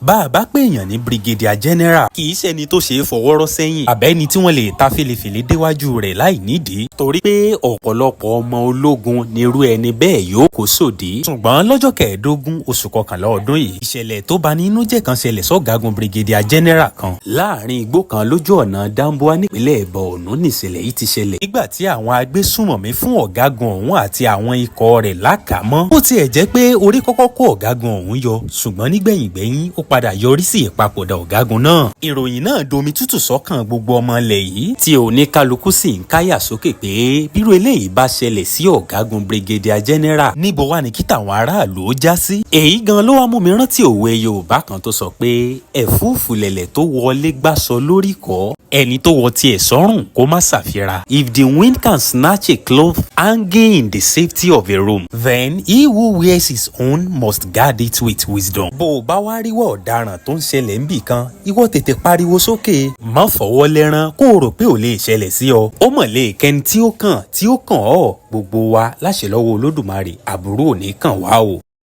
Bá a bá pèèyàn ní brigadier general, kì í ṣẹni tó ṣe é fọwọ́rọ́ sẹ́yìn, àbẹ́ni tí wọ́n lè ta fèlèfèlè déwájú rẹ̀ láì nídìí, torí pé ọ̀pọ̀lọpọ̀ ọmọ ológun nírú ẹni bẹ́ẹ̀ yóò kó sòdí. Ṣùgbọ́n lọ́jọ́ 15 oṣù 11 ọdún yìí, ìṣẹ̀lẹ̀ tó bani inú jẹ́ kan ṣẹlẹ̀ sọ́gágun brigadier general kan láàrin igbó kan lójú ọ̀nà Damboa nípínlẹ̀ Borno níṣẹ̀lẹ̀ yìí ti ṣẹlẹ̀, nígbà tí àwọn agbésùmọ̀mí fún ọ̀gágun ọ̀hún àti àwọn ikọ̀ rẹ̀ lákàámọ́. Ó tiẹ̀ jẹ́ pé orí kọ́kọ́ kó ọ̀gágun ọ̀hún yọ, ṣùgbọ́n nígbẹ̀yìngbẹ̀yìn, ó padà yọrí sí ìpapòdà ọ̀gágun náà. Ìròyìn náà domi tútù sọ́kàn gbogbo ọmọ ilẹ̀ yìí, tí oníkálukú sì ń káyà sókè pé bírú eléyìí bá ṣẹlẹ̀ sí ọ̀gágun brigadier general, níbo wà ní kí tàwọn aráàlú ó já sí? Èyí gan ló wá mú mi rántí òwe Yorùbá kan tó sọ pé ẹ̀fúùfù lẹ̀lẹ̀ tó wọlé gbàsọ lórí kọ́, ẹni tó wọ tiẹ̀ sọ́rùn kó má ṣàfira. If the wind can snatch a cloth hanging in the safety of a room, then he who wears his own must guard it with wisdom. Bó o bá wá ríwọ́ ọ̀daràn tó ń ṣẹlẹ̀ níbì kan, ìwọ tètè pariwo sókè. Má fọwọ́ lẹ́rán kó o rò pé ò lè ṣẹlẹ̀ sí ọ. Ó mọ̀ lè kẹ́ni tí ó kàn tí ó kàn ọ́. Gbogbo wa láṣẹ lọ́wọ́ Olódùmarè, àbúrò ò ní kàn wá o.